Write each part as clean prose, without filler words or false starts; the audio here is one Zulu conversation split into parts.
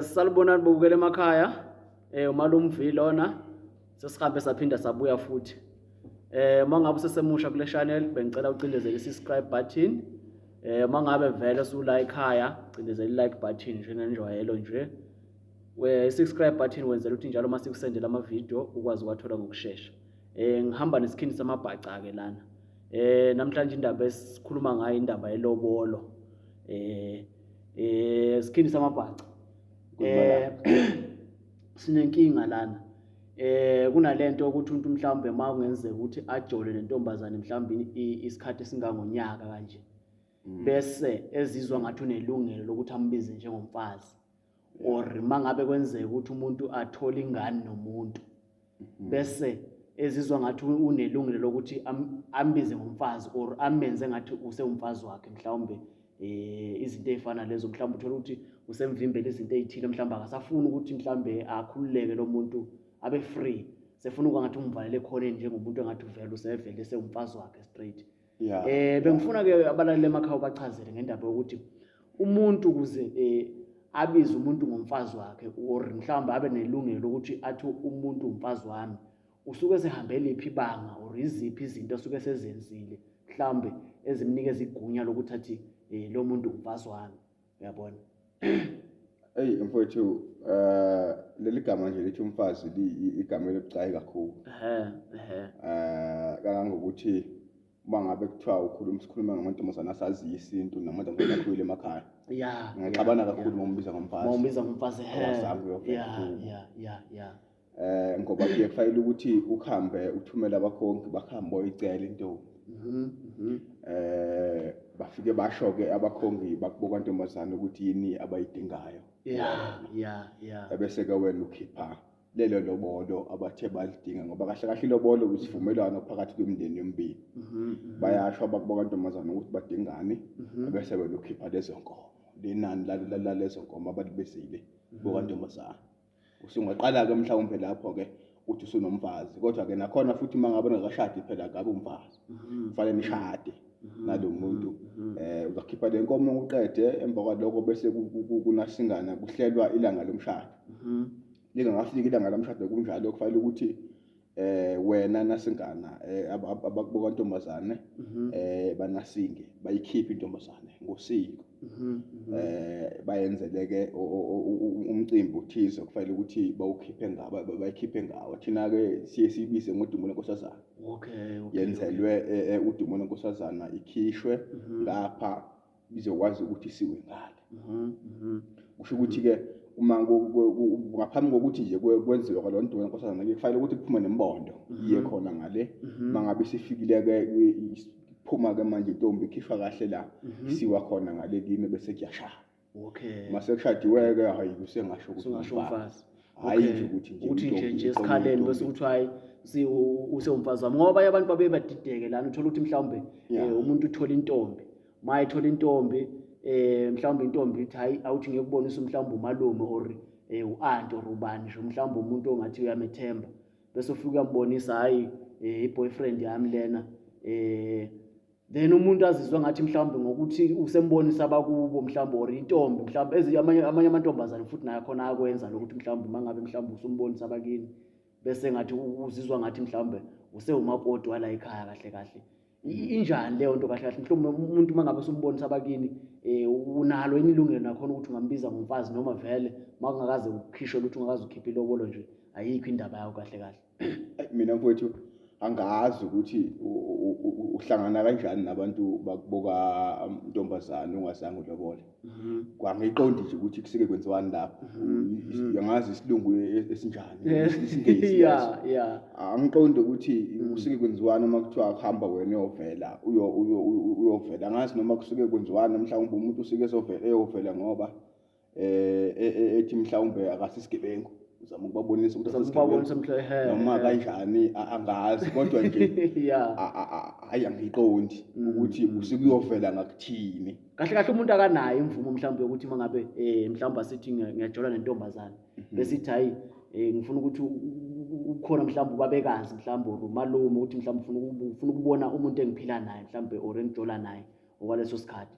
Salibonani bobukela emakhaya. Umalume lona sesihambe saphinda sabuya futhi. Mangabe usesemusha kule channel bengicela ucindezele i-subscribe button. Mangabe vele usula ekhaya cindezela i-like button njengenjwayelo nje. We subscribe button wenzela ukuthi njalo uma sikusendela ama video ukwazi ukwathola ngokushesha. Ngihamba nesikhindi samabhaca ke lana. Namhlanje indaba esikhuluma ngayo indaba yelobolo. Sikhindi samabhaca. Sinenkinga lana. Kunalento ukuthi umuntu mhlawumbe uma kungenzeka ukuthi ajole nentombazane mhlawumbe isikhathi esingangonyaka kanje. Bese ezizwa ngathi unelungelo lokuthi ambize njengomfazi. Or mangabe kwenzeka ukuthi umuntu athole ingane nomuntu bese ezizwa ngathi unelungelo lokuthi ambize ngomfazi or amenze ngathi usewumfazi wakhe mhlawumbe izinto ezifana lezo, mhlawumbe uthola ukuthi usemvimbela izinto ezithile, mhlawumbe akasafuni ukuthi mhlawumbe akhululeke lo muntu abe free, sefuna ukwangathi umvalele ekhoneni njengomuntu engathi uvele usevele sewumfazi wakhe straight. Bengifuna ke abalaleli emakhaya bachazele ngendaba yokuthi umuntu ukuze abize umuntu ngomfazi wakhe or mhlawumbe abe nelungelo lokuthi athi umuntu umfazi wami, usuke sehambe liphi ibanga or iziphi izinto osuke sezenzile mhlawumbe ezimnikeza igunya lokuthi athi lo muntu umfazi wami, uyabona? Eyi mfowethu, leli gama nje lithi umfazi igama elibucayi kakhulu. Kangangokuthi uma ngabe kuthiwa ukhuluma sikhuluma ngamantombazane asaziyo isintu namantombazane akhulile emakhaya. Ngiyaxabana kakhulu uma umbiza ngomfazi. Uma umbiza ngomfazi, Awazange uyovela kubo. Ngoba kuye kufanele ukuthi uhambe uthumele abakhongi bahambe boyicela intombi. Bafike basho ke abakhongi bakubo kantombazane ukuthi yini abayidingayo. Ebese ke wena ukhipha lelo lobolo abathe balidinga, ngoba kahle kahle ilobolo isivumelwano phakathi kwemindeni yomibili. Bayasho abakubo kantombazane ukuthi badingani, ebese wena ukhipha lezo nkomo, lenani lalezo nkomo abalibizile bokantombazane. Usungaqala ke mhlawumbe lapho ke uthi usunomfazi, kodwa ke nakhona futhi uma ngabe ungakashadi phela ngabe umfazi kufanele nishade nalo muntu. Uzakhipha le nkomo uqede, emva kwaloko bese kunasingana kuhlelwa ilanga lomshado. Lingakafiki ilanga lomshado kunjalo kufanele ukuthi wena nasingana abakubo kantombazane banasinge bayikhiphe intombazane ngosiko. Bayenzeleke umcimbi uthize kufanele ukuthi bawukhiphe ngawo, bayikhiphe ngawo. Thina ke siye siyibize ngodumo lenkosazana. Yenzelwe udumo lenkosazana ikhishwe ngapha izokwazi ukuthi isiwe ngale. Kusho ukuthi ke uma ngaphambi kokuthi nje kwenziwe kwalo nto lenkosazana ke kufanele ukuthi kuphume nembondo iye khona ngale. Mangabe isifikile ke iphuma ke manje intombi ikhishwa kahle la isiwa khona ngale kimi bese kuyashaya. Mase kushadiwe ke hayi kusengasho ukuthi umfazi. Hayi nje ukuthi nje uthi nje nje esikhaleni bese uthi hayi usewumfazi wami, ngoba abantu babe badideke lana. Uthola ukuthi mhlawumbe umuntu uthola intombi, ma ethola intombi mhlawumbe intombi ithi hayi awuthi ngiyokubonisa mhlawumbe umalume or u-aunt or ubani nje, mhlawumbe umuntu ongathi uyamethemba, bese ufika uyambonisa hayi i-boyfriend yami lena. Then umuntu azizwe ngathi mhlawumbe ngokuthi usembonisa abakubo mhlawumbe or intombi mhlawumbe amanye amantombazane futhi naye khona akwenza lokuthi mhlawumbe mangabe mhlawumbe usumbonisa abakini bese ngathi uzizwa ngathi mhlawumbe usewumakoti wala ekhaya kahle kahle. Injani leyo nto kahle kahle? Mhlawumbe umuntu mangabe usumbonisa abakini unalo yini ilungelo nakhona ukuthi ungambiza ngomfazi, noma vele makungakaze ukhishwe lutho, ungakaze ukhiphe ilobolo nje, ayikho indaba yakho kahle kahle? Mina mfowethu angazi ukuthi uhlangana kanjani nabantu bakuboka ntombazane ungazange ulobole. Kwangiqondi nje ukuthi kusike kwenziwani lapho. Angazi isilungu esinjani, isiNgisi. Angiqondi ukuthi kusike kwenziwani uma kuthiwa kuhamba wena uyovela, uyovela. Angazi noma kusuke kwenziwani, mhlawumbe umuntu usuke esovela eyovela ngoba ethi mhlawumbe akasisigebengu, uzama ukubabonisa ukuthi akasisigebengu noma kanjani, angazi, kodwa nje hayi angiqondi ukuthi usekuyovela ngakuthini. Kahle kahle umuntu akanayo imvumo mhlawumbe yokuthi mangabe mhlawumbe asithi ngiyajola nentombazane bese ithi hayi ngifuna ukuthi ukhona mhlawumbe ubabekazi mhlawumbe or umalume ukuthi mhlawumbe ufuna ukubona umuntu engiphila naye mhlawumbe or engijola naye okwaleso sikhathi.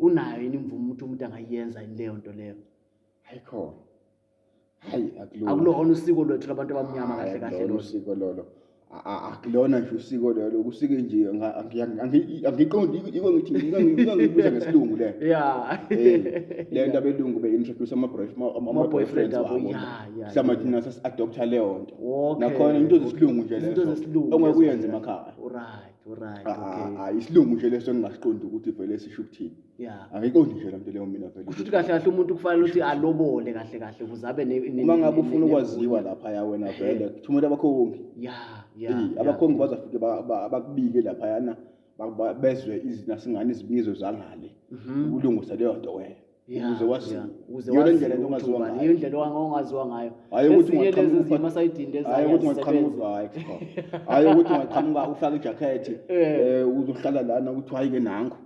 Unayo yini imvumo ukuthi umuntu angayenza yini leyo nto leyo? Hayi khona. Hayi akulona. Akulona usiko lwethu labantu abamnyama kahle kahle lolo. Usiko lolo. Akulona nje usiko lolo kusike nje angiqondi iko ngithi ngibuza ngesilungu le. Yeah. Le nto abelungu be-introduce ama-boyfriends wabo. Yeah, yeah. Mhlawumbe thina sasi-adoptha leyo nto. Nakhona into zesilungu nje lezo. Izinto zesilungu. Ongeke uyenze emakhaya. Right, right. Okay. Isilungu nje leso engingasiqondi ukuthi vele sisho ukuthini. Yeah. Angiqondi nje lento leyo mina vele. Kusho ukuthi kahle kahle umuntu kufanele ukuthi alobole kahle kahle ukuze abe ne Uma ngabe ufuna ukwaziwa lapha ya wena vele thumela abakhongi. Yeah, yeah. Abakhongi bazofike bakubike lapha yana bezwe izinasingane izibizo zangale. Mhm. Ukulungisa leyo nto wena. Ukuze waziwe. Ukuze waziwe. Indlela ongaziwa ngayo. Iyo indlela ongaziwa ngayo. Hayi ukuthi ungaqhamuka lezi emasayidini lezi. Hayi ukuthi ungaqhamuka hayi. Hayi ukuthi ungaqhamuka ufake ijacket eh uzohlala lana ukuthi hayi ke nangu.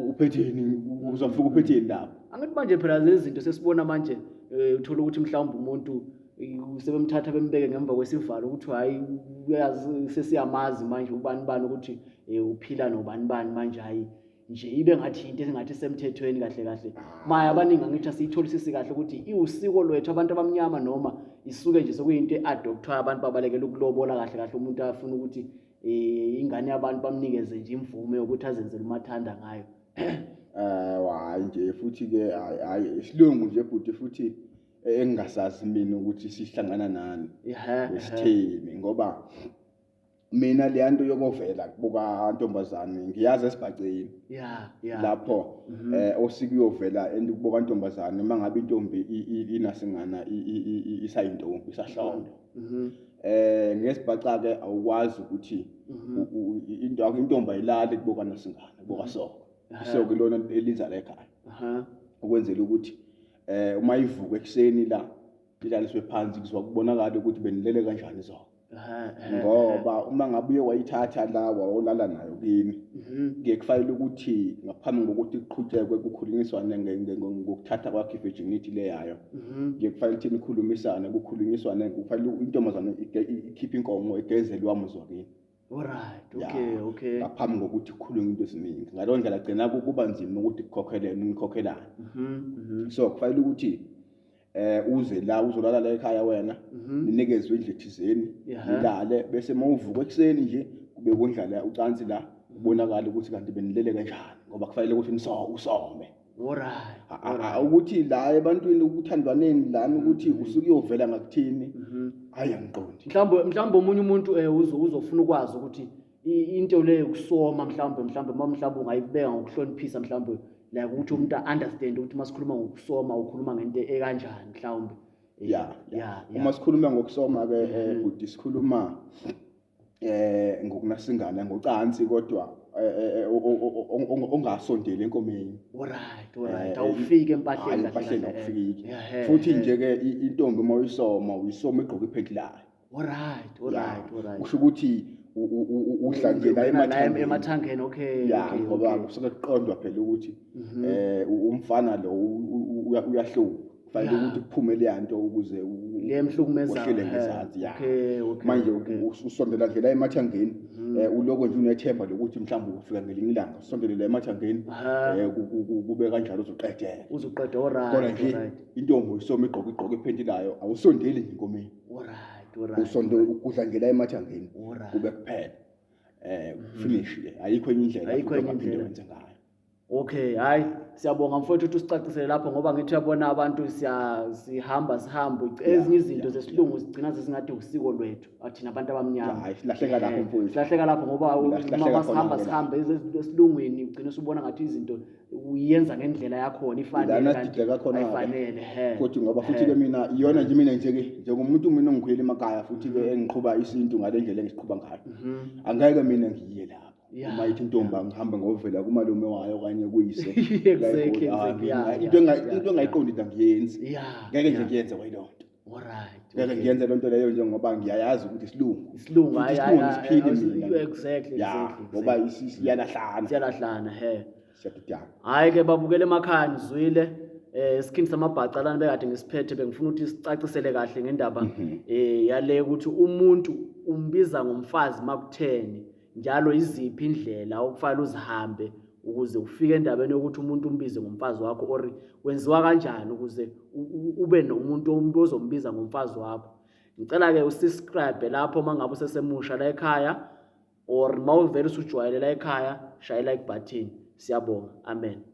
Uphetheni uzofika uphetheni lapho. Angithi manje phela lezi zinto sesibona manje eh, uthola ukuthi mhlawumbe umuntu eh, sebemthatha bembeke ngemva kwesivalo ukuthi hayi uyazi sesiyamazi manje ubani bani ukuthi eh, uphila nobani bani manje hayi nje ibe ngathi into esingathi isemthethweni kahle kahle maya abaningi angithi asiyitholisisi kahle ukuthi iwusiko lwethu abantu abamnyama noma isuke nje sekuyinto e-adopthwayo abantu babalekela ukulobola kahle kahle umuntu afuna ukuthi um ingane yabantu bamnikeze nje imvume yokuthi azenzele umathanda ngayo. Hayi nje futhi-ke hayi isilungu nje bhuti futhi engingasazi mina ukuthi sihlangana nani esitheni ngoba mina leya nto yokovela kubuka ntombazane ngiyazi esibhaceni yeah yeah lapho mm -hmm. osike uyovela and kubuka ntombazane uma ngabe intombi inasingana isayintombi isahlolo mm -hmm. Ngesibhaca ke awukwazi ukuthi mm -hmm. into intombi ayilali kubuka nasingana kubuka soko isoko lona eliza la ekhaya ukwenzela ukuthi uma ivuka ekuseni la ilaliswe phansi kuzwa kubonakala ukuthi benilele kanjani izolo ngoba uma ngabe uye wayithatha la wawolala nayo kini mhm. kuye kufanele ukuthi ngaphambi kokuthi kuqhutshekwe kukhulunyiswane ngokuthatha kwakhe i-virginity leyayo mhm. kuye kufanele ukuthi nikhulumisane kukhulunyiswane kufanele intombazane ikhiphe inkomo igezele wamuzwa kini Alright, okay, okay. Ngaphambi kokuthi kukhulunywe into eziningi. Ngaleyo ndlela gcina kuba nzima ukuthi kukhokhelene nikhokhelane. Mhm. So kufanele ukuthi uze la uzolala la ekhaya wena mhm. ninikezwe indlu ethizeni nilale bese mawuvuka ekuseni nje kube kundlala ucansi la kubonakala ukuthi kanti benilele kanjani ngoba kufanele ukuthi niso usome. Alright. Ukuthi la ebantwini ukuthandwaneni lana ukuthi usuke uyovela ngakuthini mhm. hayi angiqondi. Mhlawumbe mhlawumbe omunye umuntu eh uzofuna ukwazi ukuthi into le yokusoma mhlawumbe mhlawumbe uma mhlawumbe ungayibeka ngokuhloniphisa mhlawumbe like ukuthi umuntu understand ukuthi masikhuluma ngokusoma ukhuluma ngento ekanjani mhlawumbe. Yeah, yeah. Uma sikhuluma ngokusoma ke eh, mhm. bhuti sikhuluma ngokunasingana ngocansi kodwa ongasondeli enkomeni. Alright, alright. Awufiki empahleni kahle. Empahleni awufiki. Futhi nje ke intombi uma uyisoma uyisoma igqoke iphenti layo. Alright, alright, alright. Kusho ukuthi udla nje la emathangeni. Emathangeni, okay. Ya, ngoba kusuke kuqondwa phela ukuthi mhm. umfana lo uyahlupha. Kufanele ukuthi kuphume leya nto ukuze le mhlukumezayo wehlele ngezansi ya. Okay, okay. Manje usondela nje la emathangeni uloko nje unethemba lokuthi mhlawumbe ufika ngelinye ilanga usondele la emathangeni kube kanjalo uzoqedela. Uzoqeda, alright. Kodwa nje intombi uyisoma igqoka igqoka iphenti layo awusondeli nje enkomeni. Alright, alright. Usonde ukudla nje la emathangeni kube kuphela. Finish ke ayikho enye indlela ayikho enye indlela wenze ngayo. Okay, hayi siyabonga mfowethu ukuthi usicacisele lapho ngoba ngithi uyabona abantu sihamba sihambe ezinye izinto zesilungu zigcina sesingathi usiko lwethu athina abantu abamnyama. Hayi silahleka lapho mfowethu. Silahleka lapho ngoba uma sihamba sihambe esilungwini ugcina usubona ngathi izinto uyenza ngendlela yakhona ifanele lana sidideka khona ayifanele he futhi ngoba futhi ke mina iyona nje mina nje ke njengomuntu mina ongikhulele emakhaya futhi ke engiqhuba isintu ngale ndlela engisiqhuba ngayo mhm. angeke mina ngiye lapho uma ithi intombi angihambe ngovela kumalume wayo okanye kuyise exactly into into engayiqondi into angiyenzi ngeke nje ngiyenze kwayilonto Alright. Ngeke ngiyenze lento leyo njengoba ngiyayazi ukuthi isilungu. Isilungu hayi hayi siphile mina. Exactly exactly. Ngoba siyalahlana. Siyalahlana he. Siyadidana. Hayi ke babukele emakhaya nizwile isikhindi samabhaca lana bekade ngisiphethe bengifuna ukuthi sicacisele kahle ngendaba mhm. yale ukuthi umuntu umbiza ngomfazi makutheni njalo iziphi indlela okufanele uzihambe Ukuze ufike endabeni yokuthi umuntu umbize ngomfazi wakho, or wenziwa kanjani ukuze ube nomuntu, umuntu ozombiza ngomfazi wakho. Ngicela-ke usubscribe lapho uma ngabe usesemusha la ekhaya, or uma uvele usujwayele la ekhaya, shaya like button. Siyabonga, amen.